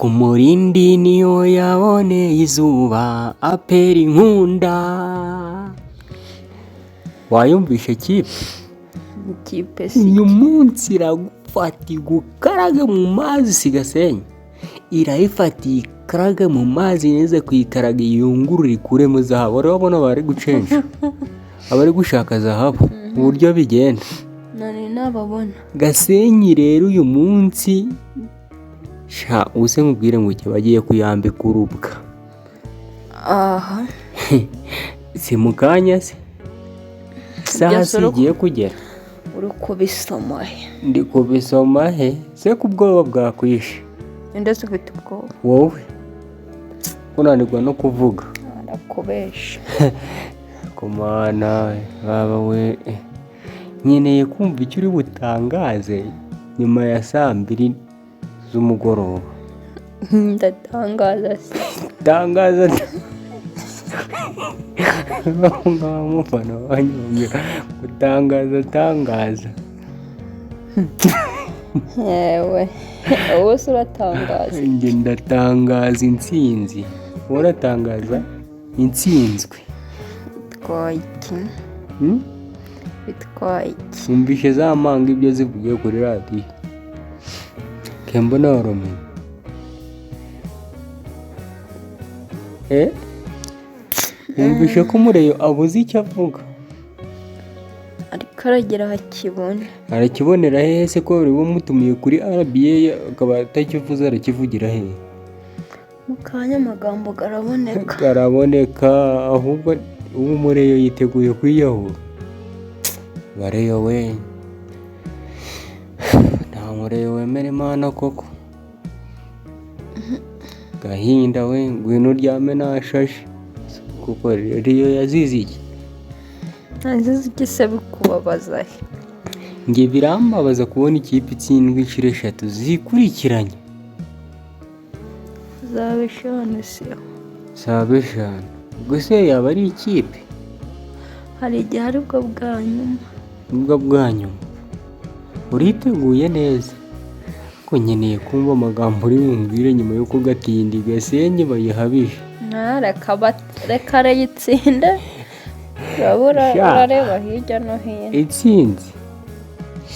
Ku Murindi niho yaboneye izuba, APR nkunda. Wayumvishe kipe? Ikipe si Uyu munsi iragufata igukarage mu mazi, si Gasenyi irayifata iyikarage mu mazi neza, kuyikaraga iyungurure ikuremo zahabu. Wari wabona bari gucenja, abari gushaka zahabu uburyo bigenda? Nari nababona. Gasenyi rero uyu munsi sha, ubuse nkubwire ngo iki, bagiye kuyambika urubwa. Aha. Si mu kanya se, isaha Byose si igiye kugera. Uri kubisoma he? Ndi kubisoma he se ku bwoba bwakwishe? Ndetse ufite ubwoba? Wowe kunanirwa no kuvuga. Arakubesha. Kumana baba we, nkeneye kumva icyo uri butangaze nyuma ya saa 2 z'umugoroba. Ndatangaza se? Tangaza nk'umufana wanyu gutangaza, tangaza. Yewe, wowe se uratangaza? Njye ndatangaza intsinzi, wowe uratangaza intsinzwe. Bitwaye iki? Hmm? Bitwaye iki? Wumvishe za mpanga ibyo zivugiye kuri radiyo kembo na Oromenya? Wumvishe ko umureyo abuze icyo avuga? Ariko aragera hakibona. Arakibonera hehe se, ko bari bamutumiye kuri RBA akaba atakivuze, arakivugira hehe? Mu kanya amagambo araboneka. Karaboneka. Ahubwo ubu umureyo yiteguye kwiyahura. Bareyo we, nta mureyo wemera Imana koko. Gahinda we, ngwino uryame nashashe, kuko riyo yazize iki? Ntazizi iki se, bikubabaza he? Njye birambabaza kubona ikipe itsindwa inshuro 3 zikurikiranye. Zaba 5 se? Zaba 5, ubwo se yaba ari ikipe? Hari igihe aribwo bwa nyuma. Nibwo bwa nyuma, uriteguye neza ko nkeneye kumva amagambo uri bumbwire nyuma y'uko Gatindi Gasenyi bayihabije. Reka arayitsinde. Urabura. Sha. Urareba hirya no hino. Itsinzi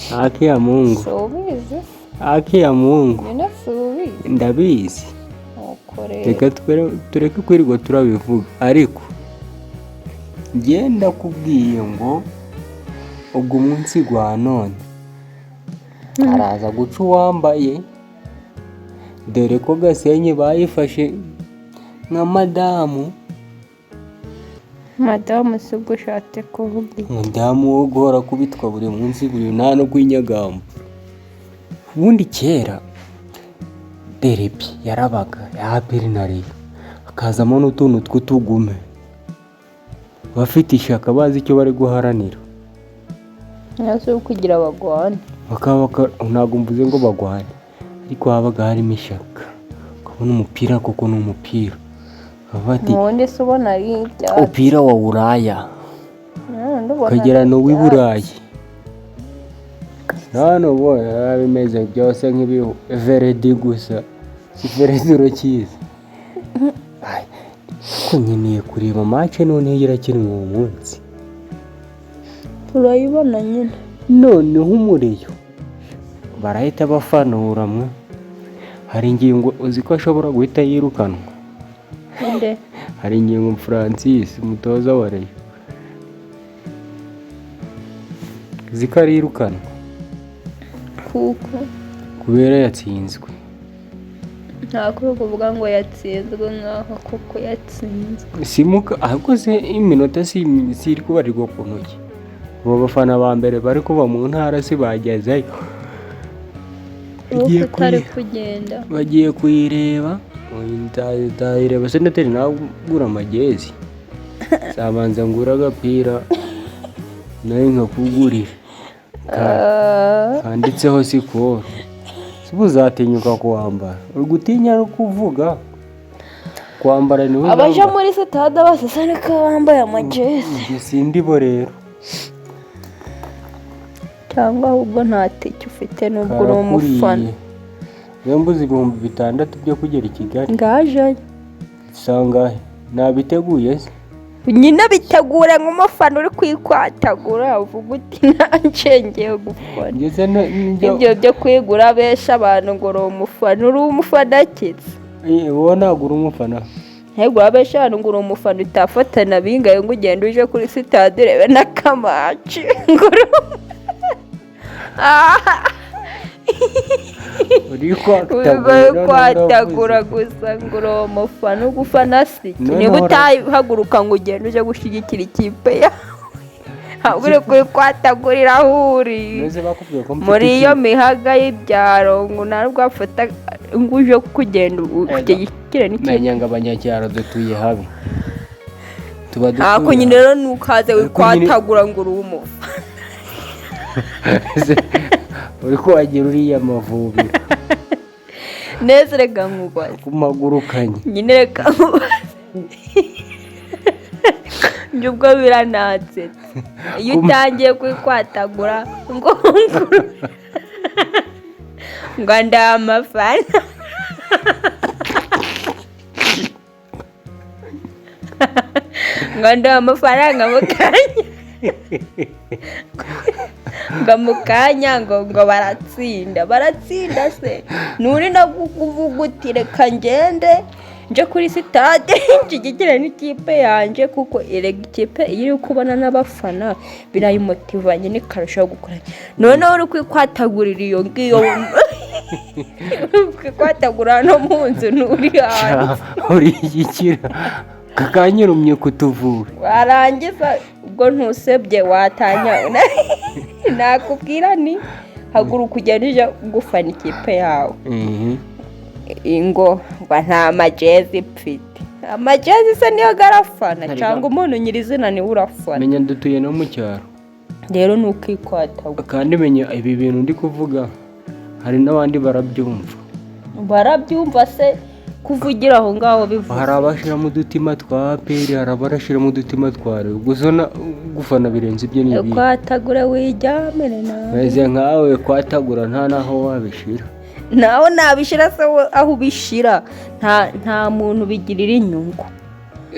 haki ya Mungu. Si ubizi? Haki ya Mungu. Nyine si ubizi? Ndabizi. Nuko rero. Reka tureke kwirirwa turabivuga, ariko ngenda kubwiye ngo ubwo umunsi gwa none araza guca uwambaye, dore ko Gasenyi bayifashe nka madamu. Madamu si ubwo ushatse kuvuga iki? Umudamu wo guhora kubitwa buri munsi buri nta no kwinyagamba. Ubundi kera derby yarabaga ya APR na Rayon, hakazamo n'utuntu tw'utugume, bafite ishyaka, bazi icyo bari guharanira. Nyazo yo kugira abagwane. Ntabwo mvuze ngo bagwane, ariko habaga harimo ishyaka, ukabona umupira koko ni umupira. Bakavuga bati Ubundi se ubona ari ibyatsi? Umupira wa Buraya. Ubundi ubona ukagera ari n'uw'i ibyatsi. Burayi. None ubu biba bimeze byose nk'ibihu veredi gusa, si veredi urakizi. Ai, ariko nkeneye kureba match noneho irakinwa uwo munsi. Turayibona nyine. Noneho umureyo barahita bafanura mwe. Hari ingingo uzi ko ashobora guhita yirukanwa? Nde? Hari ingingo Francis, umutoza wa Rayon, uzi ko arirukanwa? Kuko? Kubera yatsinzwe. Nta kuri kuvuga ngo yatsinzwe nkaho koko yatsinzwe. Simuka ahubwo se iminota si si iri kubarirwa ku ntoki? Abo bafana ba mbere bari kuva mu ntara si bagezeyo? Wowe Bagiye utari kugenda. Bagiye kuyireba. Nzayireba senateri nawe ugura amagezi, nzabanza ngura agapira nawe nkakugurira kanditseho Sikoro. Si uzatinyuka kuwambara? Uri gutinya no kuvuga kwambara niwe Abaje uzambara. muri sitade bose asa niko bambaye amajezi. Njye sindibo rero. Cyangwa ahubwo nta tike ufite nubwo uri umufana. Karakuriye. Niyo mbuze 6000 byo kugera i Kigali. Ngajeyo. Sangahe nabiteguye se? Nyine bitegure nk'umufana uri kwikwatagura, uvuga uti nanjye ngiye gufana. Ngeze njya. Ibyo byo kwigura besha abantu ngo uri umufana, uri umufana akitse. Wowe ntabwo uri umufana. Ntego wabesha abantu ngo uri umufana, utafatana bingaye ngo ugende uje kuri sitade urebe n'akamaci ngo uri. Uri kwatagura. Uri kwatagura gusa ngo uri umufana, ugufana si iki? Noneho Niba utahaguruka ngo ugende uje gushyigikira ikipe yawe, ahubwo uri kuyikwatagurira aho uri Neze bakubwiye ko mfite muri iyo ikipe. mihaga y'ibyaro, ngo ntabwo wafata ngo uje kugenda ushyigikire n'ikipe. Menya ngo abanyacyaro dutuye habi, tuba Ntako dutuye nyine habi. Rero ntukaze Ariko nyine- wikwatagura ngo uri umufana. Uri kuhagira uriya mavubi Neza, reka nkubaze. Kumagurukanye. Nyine reka nkubaze, njye ubwo biranansetsa iyo utangiye kwikwatagura ngo ndi amafana, ngo ndi amafaranga mu kanya, ngo mu kanya ngo baratsinda, baratsinda se? Nturi no kuvuga uti reka ngende nje kuri sitade nshyigikire n'ikipe yanjye, kuko erega ikipe iyo iri kubona n'abafana birayimotiva nyine ikarushaho gukora. Noneho uri kwikwatagurira iyo ngiyo, uri kwikwatagura no mu nzu, nturi hanze. Urigikira kakanyirumye kutuvura. Warangiza ubwo ntusebye watanya, nakubwira ni haguruka ugende uje gufana ikipe yawe. Ingo ngo nta majezi mfite, amajezi se niyo garafana? Cyangwa umuntu nyirizina niwe urafana? Menya dutuye no mu cyaro. Rero ni ukikwatagura. Kandi menya ibi bintu ndi kuvuga hari n'abandi barabyumva. Barabyumva se kuvugira aho ngaho bivuze? Hari abashyiramo udutima twa APR, hari abarashyiramo udutima twa Rayon. Gusa gufana birenze ibyo ni ibihe? Kwatagura wijyamire nawe. Meze nkawe kwatagura nta n'aho wabishyira. Nawe nabishyira se wowe aho ubishyira nta muntu bigirira inyungu.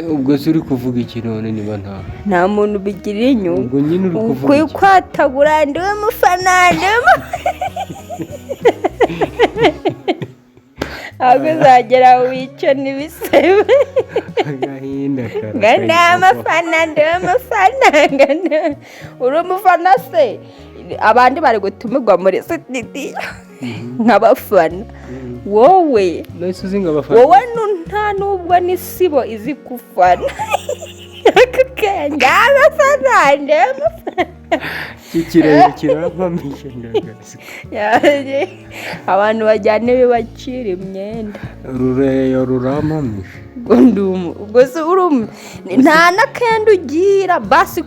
Ubwo se uri kuvuga iki none niba nta Nta muntu bigirira inyungu. Ubwo nyine uri kuvuga iki? Kwatagura ndiwe mufana, ndiwe ahubwo uzagera wice n'ibisebe. Agahinda. Ngo ndi amafana, ndiwe mufana, ngo uri umufana se? Abandi bari gutumirwa muri sitidiyo nk'abafana, wowe Nahise uzi ngo abafana wowe nta nubwo n'isibo izi gufana. Ngo abafana, ndiwe mufana. Iki kirere kirampamisha ndagatsiko. Abantu bajyana ibibacira imyenda. Rureyo rurampamisha. Ubwo ndi ubwo se uri nta n'akenda ugira basi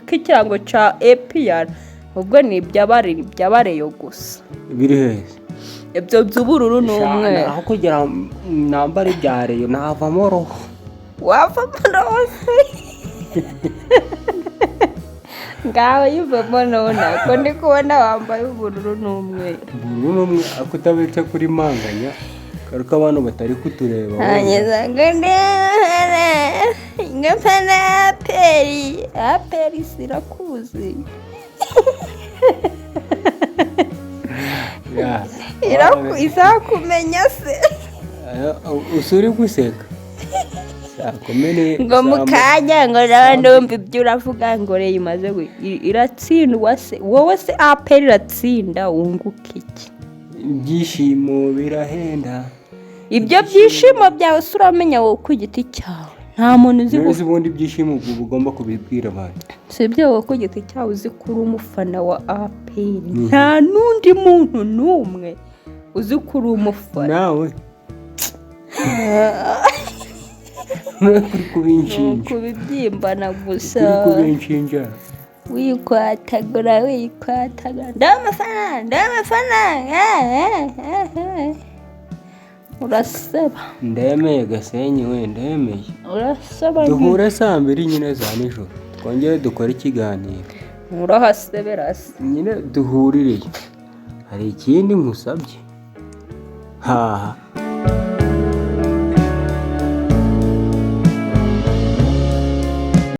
k'ikirango cya APR, ubwo ni iby'abareyo gusa. Biri heza. Ibyo by'ubururu n'umweru. Aho kugira nambare ibya Rayon navamo roho. Wavamo roho se? Ngaho yivamo none ko ndi kubona wambaye ubururu n'umweru. Ubururu n'umwe ariko utabetse kuri manganya karuka abantu batari kutureba wenda. Hanyuma ngo ndebe ngafana APR, APR sirakuzi. Ya. Izakumenya se? Usuri guseka saa kumi Ngo mu saa kanya ngo nawe ndumva ibyo uravuga ngo reyo imaze iratsindwa se? Wowe se APR iratsinda wunguka iki? Ibyishimo birahenda. Ibyo byishimo byawe se uramenya wowe ku giti cyawe nta muntu uzi? None se ubundi ibyishimo ubwo uba ugomba kubibwira abantu? Si ibyo, wowe ku giti cyawe uzi ko uri umufana wa APR, nta n'undi muntu n'umwe uzi ko uri umufana. Nawe uri Ni kubinshinja. ukubibyimbana gusa. Uri kubinshinja. Wikwatagura, wikwatagura, ndamafana, ndamafana, uraseba. Ndemeye Gasenyi we, ndemeye. Uraseba. Duhure saa 2 nyine za nijoro twongere dukore ikiganiro. Urahasebera se? Nyine duhurireyo, hari ikindi nkusabye. Haha.